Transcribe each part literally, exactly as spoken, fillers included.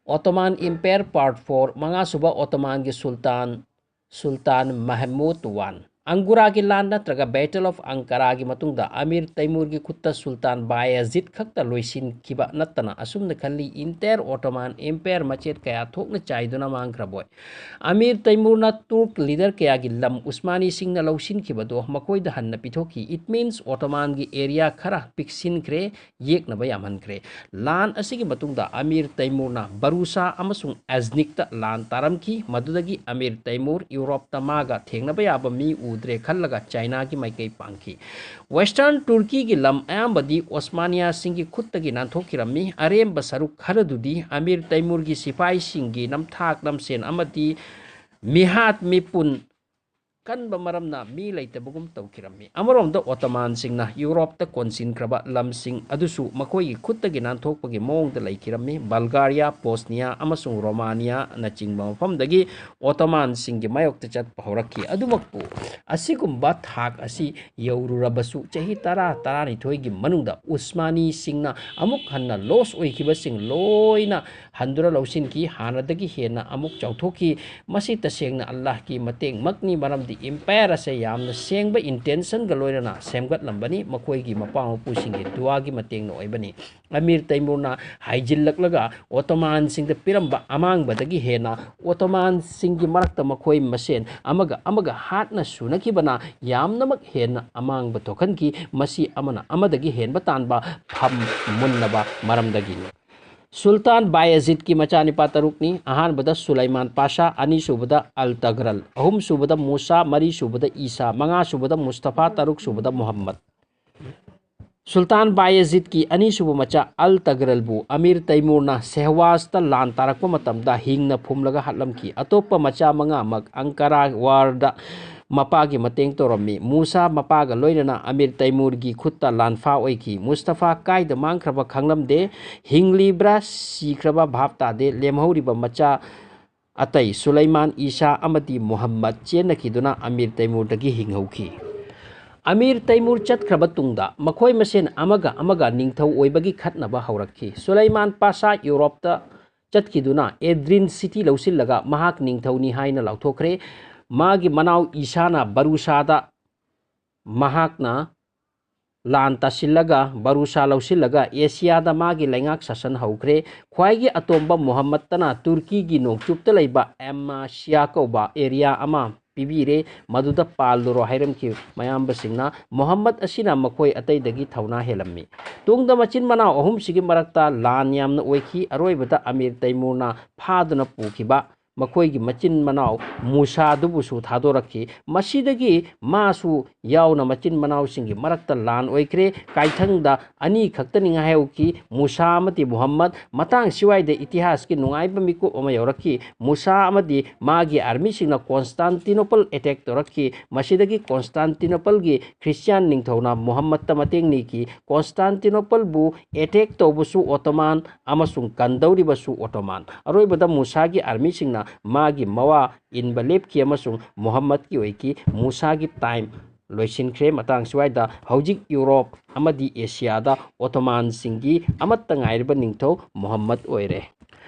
Ottoman Empire Part four, ꯃꯉꯥꯁꯨꯕ Ottomanꯒꯤ ꯁꯨꯜꯇꯥꯟ, ꯁꯨꯜꯇꯥꯟ ꯃꯍꯃꯨꯗ one. ꯑꯪꯒꯨꯔꯥꯒꯤ ꯂꯥꯟ ꯅꯠꯇ꯭ꯔꯒ Battle of Ankaraꯒꯤ ꯃꯇꯨꯡꯗ ꯑꯃꯤꯔ ꯇꯩꯃꯨꯔꯒꯤ ꯈꯨꯠꯇ ꯁꯨꯜꯇꯥꯟ ꯕꯥꯌꯥꯖꯤꯗ ꯈꯛꯇ ꯂꯣꯏꯁꯤꯟꯈꯤꯕ ꯅꯠꯇꯅ, ꯑꯁꯨꯝꯅ ꯈꯜꯂꯤ, entire Ottoman Empire ꯃꯆꯦꯠ ꯀꯌꯥ ꯊꯣꯛꯅ ꯆꯥꯏꯗꯨꯅ ꯃꯥꯡꯈ꯭ꯔꯕꯣꯏ꯫ ꯑꯃꯤꯔ ꯇꯩꯃꯨꯔꯅ ꯇꯨꯔꯛ ꯂꯤꯗꯔ ꯀꯌꯥꯒꯤ ꯂꯝ ꯎꯁꯃꯥꯅꯤꯁꯤꯡꯅ ꯂꯧꯁꯤꯟꯈꯤꯕꯗꯣ ꯃꯈꯣꯏꯗ ꯍꯟꯅ ꯄꯤꯊꯣꯛꯈꯤ꯫ It means Ottomanꯒꯤ area ꯈꯔ ꯄꯤꯛꯁꯤꯟꯈ꯭ꯔꯦ, ꯌꯦꯛꯅꯕ ꯌꯥꯝꯍꯟꯈ꯭ꯔꯦ꯫ ꯂꯥꯟ ꯑꯁꯤꯒꯤ ꯃꯇꯨꯡꯗ ꯑꯃꯤꯔ ꯇꯩꯃꯨꯔꯅ ꯕꯔꯨꯁꯥ ꯑꯃꯁꯨꯡ ꯑꯖꯅꯤꯛꯇ ꯂꯥꯟ ꯇꯥꯔꯝꯈꯤ꯫ ꯃꯗꯨꯗꯒꯤ ꯑꯃꯤꯔ ꯇꯩꯃꯨꯔ ꯌꯨꯔꯣꯞꯇ ꯃꯥꯒ ꯊꯦꯡꯅꯕ ꯌꯥꯕ ꯃꯤ ꯎꯗ꯭ꯔꯦ ꯈꯜꯂꯒ ꯆꯥꯏꯅꯥꯒꯤ ꯃꯥꯏꯀꯩ ꯄꯥꯡꯈꯤ꯫ Western ꯇꯨꯔꯀꯤꯒꯤ ꯂꯝ ꯑꯌꯥꯝꯕꯗꯤ ꯑꯣꯁꯃꯥꯅꯤꯌꯥꯁꯤꯡꯒꯤ ꯈꯨꯠꯇꯒꯤ ꯅꯥꯟꯊꯣꯛꯈꯤꯔꯝꯃꯤ꯫ ꯑꯔꯦꯝꯕ ꯁꯔꯨꯛ ꯈꯔꯗꯨꯗꯤ ꯑꯃꯤꯔ ꯇꯩꯃꯨꯔꯒꯤ ꯁꯤꯐꯥꯏꯁꯤꯡꯒꯤ ꯅꯝꯊꯥꯛ ꯅꯝꯁꯦꯟ ꯑꯃꯗꯤ ꯃꯤꯍꯥꯠ ꯃꯤꯄꯨꯟ ꯀꯟꯕ ꯃꯔꯝꯅ ꯃꯤ ꯂꯩꯇꯕꯒꯨꯝ ꯇꯧꯈꯤꯔꯝꯃꯤ꯫ ꯑꯃꯔꯣꯝꯗ Ottomanꯁꯤꯡꯅ ꯌꯨꯔꯣꯞꯇ ꯀꯣꯟꯁꯤꯟꯈ꯭ꯔꯕ ꯂꯝꯁꯤꯡ ꯑꯗꯨꯁꯨ ꯃꯈꯣꯏꯒꯤ ꯈꯨꯠꯇꯒꯤ ꯅꯥꯟꯊꯣꯛꯄꯒꯤ ꯃꯑꯣꯡꯗ ꯂꯩꯈꯤꯔꯝꯃꯤ꯫ Bulgaria, Bosnia ꯑꯃꯁꯨꯡ Romaniaꯅꯆꯤꯡꯕ ꯃꯐꯝꯗꯒꯤ Ottomanꯁꯤꯡꯒꯤ ꯃꯥꯌꯣꯛꯇ ꯆꯠꯄ ꯍꯧꯔꯛꯈꯤ꯫ ꯑꯗꯨꯃꯛꯄꯨ, ꯑꯁꯤꯒꯨꯝꯕ ꯊꯥꯛ ꯑꯁꯤ ꯌꯧꯔꯨꯔꯕꯁꯨ, ꯆꯍꯤ ꯇꯔꯥ, ꯇꯔꯥꯅꯤꯊꯣꯏꯒꯤ ꯃꯅꯨꯡꯗ ꯎꯁꯃꯥꯅꯤꯁꯤꯡꯅ ꯑꯃꯨꯛ ꯍꯟꯅ loss ꯑꯣꯏꯈꯤꯕꯁꯤꯡ ꯂꯣꯏꯅ ꯍꯟꯗꯨꯅ ꯂꯧꯁꯤꯟꯈꯤ꯫ ꯍꯥꯟꯅꯗꯒꯤ ꯍꯦꯟꯅ ꯑꯃꯨꯛ ꯆꯥꯎꯊꯣꯛꯈꯤ꯫ ꯃꯁꯤ ꯇꯁꯦꯡꯅ ꯑꯜꯂꯥꯍꯀꯤ ꯃꯇꯦꯡꯃꯛꯅꯤ, ꯃꯔꯝꯗꯤ empire ꯑꯁꯦ ꯌꯥꯝꯅ ꯁꯦꯡꯕ intentionꯒ ꯂꯣꯏꯅꯅ ꯁꯦꯝꯒꯠꯂꯝꯕꯅꯤ, ꯃꯈꯣꯏꯒꯤ ꯃꯄꯥ ꯃꯄꯨꯁꯤꯡꯒꯤ ꯗꯨꯋꯥꯒꯤ ꯃꯇꯦꯡꯅ ꯑꯣꯏꯕꯅꯤ꯫ ꯑꯃꯤꯔ ꯇꯩꯃꯨꯔꯅ ꯍꯥꯏꯖꯤꯜꯂꯛꯂꯒ Ottomanꯁꯤꯡꯗ ꯄꯤꯔꯝꯕ ꯑꯃꯥꯡꯕꯗꯒꯤ ꯍꯦꯟꯅ Ottomanꯁꯤꯡꯒꯤ ꯃꯔꯛꯇ ꯃꯈꯣꯏ ꯃꯁꯦꯟ ꯑꯃꯒ ꯑꯃꯒ ꯍꯥꯠꯅ ꯁꯨꯅꯈꯤꯕꯅ ꯌꯥꯝꯅꯃꯛ ꯍꯦꯟꯅ ꯑꯃꯥꯡꯕ ꯊꯣꯛꯍꯟꯈꯤ꯫ ꯃꯁꯤ ꯑꯃꯅ ꯑꯃꯗꯒꯤ ꯍꯦꯟꯕ ꯇꯥꯟꯕ ꯐꯝ ꯃꯨꯟꯅꯕ ꯃꯔꯝꯗꯒꯤꯅꯤ꯫ ꯁꯨꯜꯇꯥꯟ ꯕꯥꯌꯥꯖꯤꯗꯀꯤ ꯃꯆꯥꯅꯤꯄꯥ ꯇꯔꯨꯛꯅꯤ꯫ ꯑꯍꯥꯟꯕꯗ ꯁꯨꯂꯩꯃꯥꯟ ꯄꯥꯁꯥ, ꯑꯅꯤꯁꯨꯕꯗ ꯑꯜ ꯇꯒ꯭ꯔꯜ, ꯑꯍꯨꯝꯁꯨꯕꯗ ꯃꯨꯁꯥ, ꯃꯔꯤꯁꯨꯕꯗ ꯏꯁꯥ, ꯃꯉꯥꯁꯨꯕꯗ ꯃꯨꯁꯇꯐꯥ, ꯇꯔꯨꯛꯁꯨꯕꯗ ꯃꯨꯍꯝꯃꯗ꯫ ꯁꯨꯜꯇꯥꯟ ꯕꯥꯌꯥꯖꯤꯗꯀꯤ ꯑꯅꯤꯁꯨꯕ ꯃꯆꯥ ꯑꯜ ꯇꯒ꯭ꯔꯜꯕꯨ ꯑꯃꯤꯔ ꯇꯩꯃꯨꯔꯅ ꯁꯦꯍꯋꯥꯖꯇ ꯂꯥꯟ ꯇꯥꯔꯛꯄ ꯃꯇꯝꯗ ꯍꯤꯡꯅ ꯐꯨꯝꯂꯒ ꯍꯥꯠꯂꯝꯈꯤ꯫ ꯑꯇꯣꯞꯄ ꯃꯆꯥ ꯃꯉꯥꯃꯛ ꯑꯪꯀꯥꯔꯥ ꯋꯥꯔꯗ ꯃꯄꯥꯒꯤ ꯃꯇꯦꯡ ꯇꯧꯔꯝꯃꯤ꯫ ꯃꯨꯁꯥ ꯃꯄꯥꯒ ꯂꯣꯏꯅꯅ ꯑꯃꯤꯔ ꯇꯩꯃꯨꯔꯒꯤ ꯈꯨꯠꯇ ꯂꯥꯟꯐꯥ ꯑꯣꯏꯈꯤ꯫ ꯃꯨꯁꯇꯐꯥ ꯀꯥꯏꯗ ꯃꯥꯡꯈ꯭ꯔꯕ ꯈꯪꯂꯝꯗꯦ꯫ ꯍꯤꯡꯂꯤꯕ꯭ꯔꯥ ꯁꯤꯈ꯭ꯔꯕ ꯚꯥꯞ ꯇꯥꯗꯦ꯫ ꯂꯦꯝꯍꯧꯔꯤꯕ ꯃꯆꯥ ꯑꯇꯩ ꯁꯨꯂꯩꯃꯥꯟ, ꯏꯁꯥ ꯑꯃꯗꯤ ꯃꯨꯍꯝꯃꯗ ꯆꯦꯟꯅꯈꯤꯗꯨꯅ ꯑꯃꯤꯔ ꯇꯩꯃꯨꯔꯗꯒꯤ ꯍꯤꯡꯍꯧꯈꯤ꯫ ꯑꯃꯤꯔ ꯇꯩꯃꯨꯔ ꯆꯠꯈ꯭ꯔꯕ ꯇꯨꯡꯗ ꯃꯈꯣꯏ ꯃꯁꯦꯟ ꯑꯃꯒ ꯑꯃꯒ ꯅꯤꯡꯊꯧ ꯑꯣꯏꯕꯒꯤ ꯈꯠꯅꯕ ꯍꯧꯔꯛꯈꯤ꯫ ꯁꯨꯂꯩꯃꯥꯟ ꯄꯥꯁꯥ ꯌꯨꯔꯣꯞꯇ ꯆꯠꯈꯤꯗꯨꯅ ꯑꯦꯗ꯭ꯔꯤꯟ ꯁꯤꯇꯤ ꯂꯧꯁꯤꯜꯂꯒ ꯃꯍꯥꯛ ꯅꯤꯡꯊꯧꯅꯤ ꯍꯥꯏꯅ ꯂꯥꯎꯊꯣꯛꯈ꯭ꯔꯦ꯫ ꯃꯥꯒꯤ ꯃꯅꯥꯎ ꯏꯁꯥꯅ ꯕꯔꯨꯁꯥꯗ ꯃꯍꯥꯛꯅ ꯂꯥꯟ ꯇꯥꯁꯤꯜꯂꯒ, ꯕꯔꯨꯁꯥ ꯂꯧꯁꯤꯜꯂꯒ ꯑꯦꯁꯤꯌꯥꯗ ꯃꯥꯒꯤ ꯂꯩꯉꯥꯛ ꯁꯥꯁꯟ ꯍꯧꯈ꯭ꯔꯦ꯫ ꯈ꯭ꯋꯥꯏꯒꯤ ꯑꯇꯣꯝꯕ ꯃꯨꯍꯝꯃꯗꯇꯅ ꯇꯨꯔꯀꯤꯒꯤ ꯅꯣꯡꯆꯨꯞꯇ ꯂꯩꯕ ꯑꯦꯃꯥꯁꯤꯌꯥ ꯀꯧꯕ ꯑꯦꯔꯤꯌꯥ ꯑꯃ ꯄꯤꯕꯤꯔꯦ, ꯃꯗꯨꯗ ꯄꯥꯜꯂꯨꯔꯣ ꯍꯥꯏꯔꯝꯈꯤ꯫ ꯃꯌꯥꯝꯕꯁꯤꯡꯅ ꯃꯨꯍꯝꯃꯗ ꯑꯁꯤꯅ ꯃꯈꯣꯏ ꯑꯇꯩꯗꯒꯤ ꯊꯧꯅꯥ ꯍꯦꯜꯂꯝꯃꯤ꯫ ꯇꯨꯡꯗ ꯃꯆꯤꯟ ꯃꯅꯥꯎ ꯑꯍꯨꯝꯁꯤꯒꯤ ꯃꯔꯛꯇ ꯂꯥꯟ ꯌꯥꯝꯅ ꯑꯣꯏꯈꯤ꯫ ꯑꯔꯣꯏꯕꯗ ꯑꯃꯤꯔ ꯇꯩꯃꯨꯔꯅ ꯐꯥꯗꯨꯅ ꯄꯨꯈꯤꯕ ꯃꯈꯣꯏꯒꯤ ꯃꯆꯤꯟ ꯃꯅꯥꯎ ꯃꯨꯁꯥꯗꯨꯕꯨꯁꯨ ꯊꯥꯗꯣꯔꯛꯈꯤ꯫ ꯃꯁꯤꯗꯒꯤ ꯃꯥꯁꯨ ꯌꯥꯎꯅ ꯃꯆꯤꯟ ꯃꯅꯥꯎꯁꯤꯡꯒꯤ ꯃꯔꯛꯇ ꯂꯥꯟ ꯑꯣꯏꯈ꯭ꯔꯦ꯫ ꯀꯥꯏꯊꯪꯗ ꯑꯅꯤ ꯈꯛꯇꯅꯤ ꯉꯥꯏꯍꯧꯈꯤ, ꯃꯨꯁꯥ ꯑꯃꯗꯤ ꯃꯨꯍꯝꯃꯗ꯫ ꯃꯇꯥꯡ ꯁꯤꯋꯥꯏꯗ ꯏꯇꯤꯍꯥꯁꯀꯤ ꯅꯨꯡꯉꯥꯏꯕ ꯃꯤꯀꯨꯞ ꯑꯃ ꯌꯧꯔꯛꯈꯤ꯫ ꯃꯨꯁꯥ ꯑꯃꯗꯤ ꯃꯥꯒꯤ ꯑꯥꯔꯃꯤꯁꯤꯡꯅ ꯀꯣꯟꯁꯇꯥꯟꯇꯤꯅꯣꯄꯜ ꯑꯦꯇꯦꯛ ꯇꯧꯔꯛꯈꯤ꯫ ꯃꯁꯤꯗꯒꯤ ꯀꯣꯟꯁꯇꯥꯟꯇꯤꯅꯣꯄꯜꯒꯤ ꯈ꯭ꯔꯤꯁꯇꯤꯌꯥꯟ ꯅꯤꯡꯊꯧꯅ ꯃꯨꯍꯝꯃꯗꯇ ꯃꯇꯦꯡ ꯅꯤꯈꯤ꯫ ꯀꯣꯟꯁꯇꯥꯟꯇꯤꯅꯣꯄꯜꯕꯨ ꯑꯦꯇꯦꯛ ꯇꯧꯕꯁꯨ ꯑꯣꯇꯣꯃꯥꯟ ꯑꯃꯁꯨꯡ ꯀꯟꯗꯧꯔꯤꯕꯁꯨ ꯑꯣꯇꯣꯃꯥꯟ꯫ ꯑꯔꯣꯏꯕꯗ ꯃꯨꯁꯥꯒꯤ ꯑꯥꯔꯃꯤꯁꯤꯡꯅ ꯃꯥꯒꯤ ꯃꯋꯥ ꯏꯟꯕ ꯂꯦꯞꯈꯤ ꯑꯃꯁꯨꯡ ꯃꯨꯍꯝꯃꯗꯀꯤ ꯑꯣꯏꯈꯤ꯫ ꯃꯨꯁꯥꯒꯤ ꯇꯥꯏꯝ ꯂꯣꯏꯁꯤꯟꯈ꯭ꯔꯦ꯫ ꯃꯇꯥꯡ ꯁ꯭ꯋꯥꯏꯗ ꯍꯧꯖꯤꯛ ꯌꯨꯔꯣꯞ ꯑꯃꯗꯤ ꯑꯦꯁꯤꯌꯥꯗ ꯑꯣꯇꯣꯃꯥꯟꯁꯤꯡꯒꯤ ꯑꯃꯠꯇ ꯉꯥꯏꯔꯕ ꯅꯤꯡꯊꯧ ꯃꯨꯍꯝꯃꯗ ꯑꯣꯏꯔꯦ꯫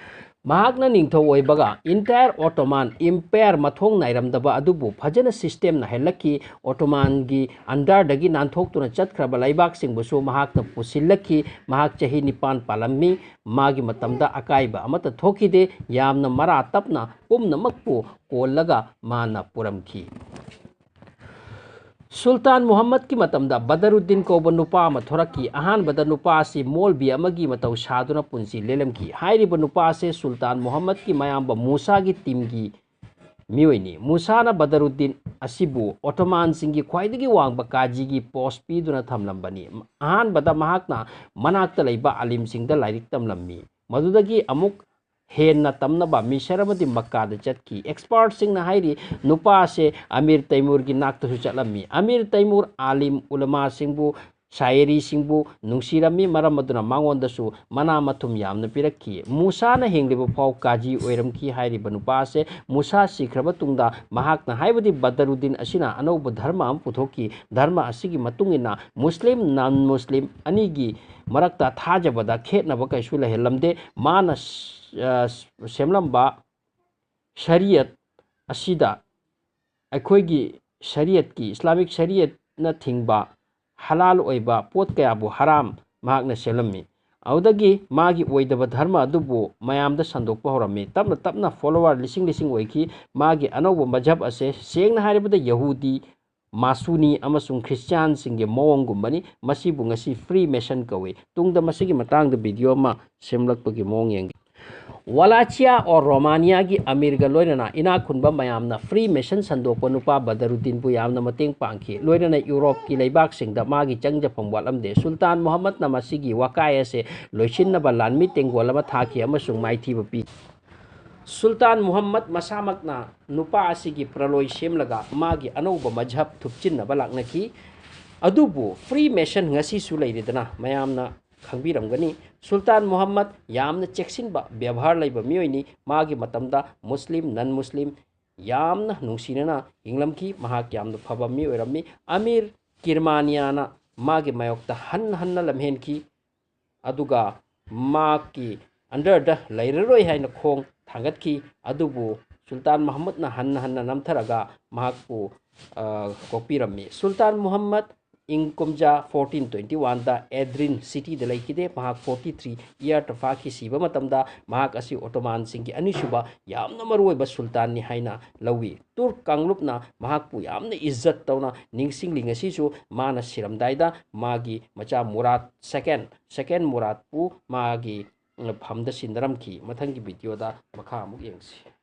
ꯃꯍꯥꯛꯅ ꯅꯤꯡꯊꯧ ꯑꯣꯏꯕꯒ entire Ottoman Empire ꯃꯊꯣꯡ ꯅꯥꯏꯔꯝꯗꯕ ꯑꯗꯨꯕꯨ ꯐꯖꯅ ꯁꯤꯁꯇꯦꯝ ꯅꯥꯏꯍꯜꯂꯛꯈꯤ꯫ ꯑꯣꯇꯣꯃꯥꯟꯒꯤ ꯑꯟꯗꯔꯗꯒꯤ ꯅꯥꯟꯊꯣꯛꯇꯨꯅ ꯆꯠꯈ꯭ꯔꯕ ꯂꯩꯕꯥꯛꯁꯤꯡꯕꯨꯁꯨ ꯃꯍꯥꯛꯅ ꯄꯨꯁꯤꯜꯂꯛꯈꯤ꯫ ꯃꯍꯥꯛ ꯆꯍꯤ ꯅꯤꯄꯥꯟ ꯄꯥꯜꯂꯝꯃꯤ꯫ ꯃꯥꯒꯤ ꯃꯇꯝꯗ ꯑꯀꯥꯏꯕ ꯑꯃꯠꯇ ꯊꯣꯛꯈꯤꯗꯦ꯫ ꯌꯥꯝꯅ ꯃꯔꯥ ꯇꯞꯅ ꯄꯨꯝꯅꯃꯛꯄꯨ ꯀꯣꯜꯂꯒ ꯃꯥꯅ ꯄꯨꯔꯝꯈꯤ꯫ ꯁꯨꯜꯇꯥꯟ ꯃꯨꯍꯝꯃꯗꯀꯤ ꯃꯇꯝꯗ ꯕꯗꯔꯨꯗꯤꯟ ꯀꯧꯕ ꯅꯨꯄꯥ ꯑꯃ ꯊꯣꯔꯛꯈꯤ꯫ ꯑꯍꯥꯟꯕꯗ ꯅꯨꯄꯥ ꯑꯁꯤ ꯃꯣꯜꯕꯤ ꯑꯃꯒꯤ ꯃꯇꯧ ꯁꯥꯗꯨꯅ ꯄꯨꯟꯁꯤ ꯂꯦꯜꯂꯝꯈꯤ꯫ ꯍꯥꯏꯔꯤꯕ ꯅꯨꯄꯥ ꯑꯁꯤ ꯁꯨꯜꯇꯥꯟ ꯃꯨꯍꯝꯃꯗꯀꯤ ꯃꯌꯥꯝꯕ ꯃꯨꯁꯥꯒꯤ ꯇꯤꯝꯒꯤ ꯃꯤꯑꯣꯏꯅꯤ꯫ ꯃꯨꯁꯥꯅ ꯕꯗꯔꯨꯗꯤꯟ ꯑꯁꯤꯕꯨ ꯑꯣꯇꯣꯃꯥꯟꯁꯤꯡꯒꯤ ꯈ꯭ꯋꯥꯏꯗꯒꯤ ꯋꯥꯡꯕ ꯀꯥꯖꯤꯒꯤ ꯄꯣꯁ ꯄꯤꯗꯨꯅ ꯊꯝꯂꯝꯕꯅꯤ꯫ ꯑꯍꯥꯟꯕꯗ ꯃꯍꯥꯛꯅ ꯃꯅꯥꯛꯇ ꯂꯩꯕ ꯑꯥꯂꯤꯝꯁꯤꯡꯗ ꯂꯥꯏꯔꯤꯛ ꯇꯝꯂꯝꯃꯤ꯫ ꯃꯗꯨꯗꯒꯤ ꯑꯃꯨꯛ ꯍꯦꯟꯅ ꯇꯝꯅꯕ ꯃꯤꯁꯔ ꯑꯃꯗꯤ ꯃꯛꯀꯥꯗ ꯆꯠꯈꯤ꯫ ꯑꯦꯛꯁꯄꯥꯔꯠꯁꯤꯡꯅ ꯍꯥꯏꯔꯤ, ꯅꯨꯄꯥ ꯑꯁꯦ ꯑꯃꯤꯔ ꯇꯩꯃꯨꯔꯒꯤ ꯅꯥꯛꯇꯁꯨ ꯆꯠꯂꯝꯃꯤ꯫ ꯑꯃꯤꯔ ꯇꯩꯃꯨꯔ ꯑꯥꯂꯤꯝ ꯎꯂꯃꯥꯁꯤꯡꯕꯨ, ꯁꯥꯏꯔꯤꯁꯤꯡꯕꯨ ꯅꯨꯡꯁꯤꯔꯝꯃꯤ, ꯃꯔꯝ ꯑꯗꯨꯅ ꯃꯉꯣꯟꯗꯁꯨ ꯃꯅꯥ ꯃꯊꯨꯝ ꯌꯥꯝꯅ ꯄꯤꯔꯛꯈꯤ꯫ ꯃꯨꯁꯥꯅ ꯍꯤꯡꯂꯤꯕ ꯐꯥꯎ ꯀꯥꯖꯤ ꯑꯣꯏꯔꯝꯈꯤ꯫ ꯍꯥꯏꯔꯤꯕ ꯅꯨꯄꯥ ꯑꯁꯦ ꯃꯨꯁꯥ ꯁꯤꯈ꯭ꯔꯕ ꯇꯨꯡꯗ ꯃꯍꯥꯛꯅ, ꯍꯥꯏꯕꯗꯤ ꯕꯗꯔꯨꯗꯤꯟ ꯑꯁꯤꯅ ꯑꯅꯧꯕ ꯙꯔꯃ ꯑꯃ ꯄꯨꯊꯣꯛꯈꯤ꯫ ꯙꯔꯃ ꯑꯁꯤꯒꯤ ꯃꯇꯨꯡ ꯏꯟꯅ ꯃꯨꯁꯂꯤꯝ, ꯅꯟ ꯃꯨꯁꯂꯤꯝ ꯑꯅꯤꯒꯤ ꯃꯔꯛꯇ ꯊꯥꯖꯕꯗ ꯈꯦꯠꯅꯕ ꯀꯩꯁꯨ ꯂꯩꯍꯜꯂꯝꯗꯦ꯫ ꯃꯥꯅ ꯁ-, ꯑ, ꯁꯦꯝꯂꯝꯕ ꯁꯔꯤꯌꯠ ꯑꯁꯤꯗ ꯑꯩꯈꯣꯏꯒꯤ ꯁꯔꯤꯌꯠꯀꯤ, ꯏꯁꯂꯥꯃꯤꯛ ꯁꯔꯤꯌꯠꯅ ꯊꯤꯡꯕ ꯍꯂꯥꯜ ꯑꯣꯏꯕ ꯄꯣꯠ ꯀꯌꯥꯕꯨ ꯍꯔꯥꯝ ꯃꯍꯥꯛꯅ ꯁꯦꯝꯂꯝꯃꯤ꯫ ꯑꯗꯨꯗꯒꯤ ꯃꯥꯒꯤ ꯑꯣꯏꯗꯕ ꯙꯔꯃ ꯑꯗꯨꯕꯨ ꯃꯌꯥꯝꯗ ꯁꯟꯗꯣꯛꯄ ꯍꯧꯔꯝꯃꯤ꯫ ꯇꯞꯅ ꯇꯞꯅ follower ꯂꯤꯁꯤꯡ ꯂꯤꯁꯤꯡ ꯑꯣꯏꯈꯤ꯫ ꯃꯥꯒꯤ ꯑꯅꯧꯕ ꯃꯖꯍꯕ ꯑꯁꯦ ꯁꯦꯡꯅ ꯍꯥꯏꯔꯕꯗ ꯌꯍꯨꯗꯤ, ꯃꯥꯁꯨꯅꯤ ꯑꯃꯁꯨꯡ ꯈ꯭ꯔꯤꯁꯇꯤꯌꯥꯟꯁꯤꯡꯒꯤ ꯃꯑꯣꯡꯒꯨꯝꯕꯅꯤ꯫ ꯃꯁꯤꯕꯨ ꯉꯁꯤ Freemason ꯀꯧꯏ꯫ ꯇꯨꯡꯗ ꯃꯁꯤꯒꯤ ꯃꯇꯥꯡꯗ video ꯑꯃ ꯁꯦꯝꯂꯛꯄꯒꯤ ꯃꯑꯣꯡ ꯌꯦꯡꯒꯦ꯫ ꯋꯥꯂꯥꯆꯤꯌꯥ ꯑꯣꯔ ꯔꯣꯃꯥꯅꯤꯌꯥꯒꯤ ꯑꯃꯤꯔꯒ ꯂꯣꯏꯅꯅ ꯏꯅꯥꯛ ꯈꯨꯟꯕ ꯃꯌꯥꯝꯅ Freemason ꯁꯟꯗꯣꯛꯄ ꯅꯨꯄꯥ ꯕꯗꯔꯨꯗꯤꯟꯕꯨ ꯌꯥꯝꯅ ꯃꯇꯦꯡ ꯄꯥꯡꯈꯤ꯫ ꯂꯣꯏꯅꯅ ꯌꯨꯔꯣꯞꯀꯤ ꯂꯩꯕꯥꯛꯁꯤꯡꯗ ꯃꯥꯒꯤ ꯆꯪꯖꯐꯝ ꯋꯥꯠꯂꯝꯗꯦ꯫ ꯁꯨꯜꯇꯥꯟ ꯃꯨꯍꯝꯃꯗꯅ ꯃꯁꯤꯒꯤ ꯋꯥꯀꯥꯏ ꯑꯁꯦ ꯂꯣꯏꯁꯤꯟꯅꯕ ꯂꯥꯟꯃꯤ ꯇꯦꯡꯒꯣꯜ ꯑꯃ ꯊꯥꯈꯤ ꯑꯃꯁꯨꯡ ꯃꯥꯏꯊꯤꯕ ꯄꯤ꯫ ꯁꯨꯜꯇꯥꯟ ꯃꯨꯍꯝꯃꯗ ꯃꯁꯥꯃꯛꯅ ꯅꯨꯄꯥ ꯑꯁꯤꯒꯤ ꯄ꯭ꯔꯂꯣꯏ ꯁꯦꯝꯂꯒ ꯃꯥꯒꯤ ꯑꯅꯧꯕ ꯃꯖꯍꯕ ꯊꯨꯞꯆꯤꯟꯅꯕ ꯂꯥꯛꯅꯈꯤ꯫ ꯑꯗꯨꯕꯨ Freemason ꯉꯁꯤꯁꯨ ꯂꯩꯔꯤꯗꯅ ꯃꯌꯥꯝꯅ ꯈꯪꯕꯤꯔꯝꯒꯅꯤ꯫ ꯁꯨꯜꯇꯥꯟ ꯃꯨꯍꯝꯃꯗ ꯌꯥꯝꯅ ꯆꯦꯛꯁꯤꯟꯕ ꯕꯦꯕꯥꯔ ꯂꯩꯕ ꯃꯤꯑꯣꯏꯅꯤ꯫ ꯃꯥꯒꯤ ꯃꯇꯝꯗ ꯃꯨꯁꯂꯤꯝ, non Muslim ꯌꯥꯝꯅ ꯅꯨꯡꯁꯤꯅꯅ ꯍꯤꯡꯂꯝꯈꯤ꯫ ꯃꯍꯥꯛ ꯌꯥꯝꯅ ꯐꯕ ꯃꯤ ꯑꯣꯏꯔꯝꯃꯤ꯫ ꯑꯃꯤꯔ ꯀꯤꯔꯃꯥꯅꯤꯌꯥꯅ ꯃꯥꯒꯤ ꯃꯥꯌꯣꯛꯇ ꯍꯟꯅ ꯍꯟꯅ ꯂꯝꯍꯦꯟꯈꯤ꯫ ꯑꯗꯨꯒ ꯃꯍꯥꯛꯀꯤ underꯗ ꯂꯩꯔꯔꯣꯏ ꯍꯥꯏꯅ ꯈꯣꯡ ꯊꯥꯡꯒꯠꯈꯤ꯫ ꯑꯗꯨꯕꯨ ꯁꯨꯜꯇꯥꯟ ꯃꯨꯍꯝꯃꯗꯅ ꯍꯟꯅ ꯍꯟꯅ ꯅꯝꯊꯔꯒ ꯃꯍꯥꯛꯄꯨ, ꯑ, ꯀꯣꯛꯄꯤꯔꯝꯃꯤ꯫ ꯁꯨꯜꯇꯥꯟ ꯃꯨꯍꯝꯃꯗ ꯏꯪ ꯀꯨꯝꯖꯥ fourteen twenty oneꯗ ꯑꯦꯗ꯭ꯔꯤꯟ cityꯗ ꯂꯩꯈꯤꯗꯦ꯫ ꯃꯍꯥꯛ forty three yearꯇ ꯐꯥꯈꯤ꯫ ꯁꯤꯕ ꯃꯇꯝꯗ ꯃꯍꯥꯛ ꯑꯁꯤ ꯑꯣꯇꯣꯃꯥꯟꯁꯤꯡꯒꯤ ꯑꯅꯤꯁꯨꯕ ꯌꯥꯝꯅ ꯃꯔꯨꯑꯣꯏꯕ ꯁꯨꯜꯇꯥꯟꯅꯤ ꯍꯥꯏꯅ ꯂꯧꯏ꯫ ꯇꯨꯔꯛ ꯀꯥꯡꯂꯨꯞꯅ ꯃꯍꯥꯛꯄꯨ ꯌꯥꯝꯅ ꯏꯖꯠ ꯇꯧꯅ ꯅꯤꯡꯁꯤꯡꯂꯤ꯫ ꯉꯁꯤꯁꯨ ꯃꯥꯅ ꯁꯤꯔꯝꯗꯥꯏꯗ ꯃꯥꯒꯤ ꯃꯆꯥ ꯃꯨꯔꯥꯠ second, second ꯃꯨꯔꯥꯠꯄꯨ ꯃꯥꯒꯤ ꯐꯝꯗ ꯁꯤꯟꯅꯔꯝꯈꯤ꯫ ꯃꯊꯪꯒꯤ videoꯗ ꯃꯈꯥ ꯑꯃꯨꯛ ꯌꯦꯡꯁꯤ꯫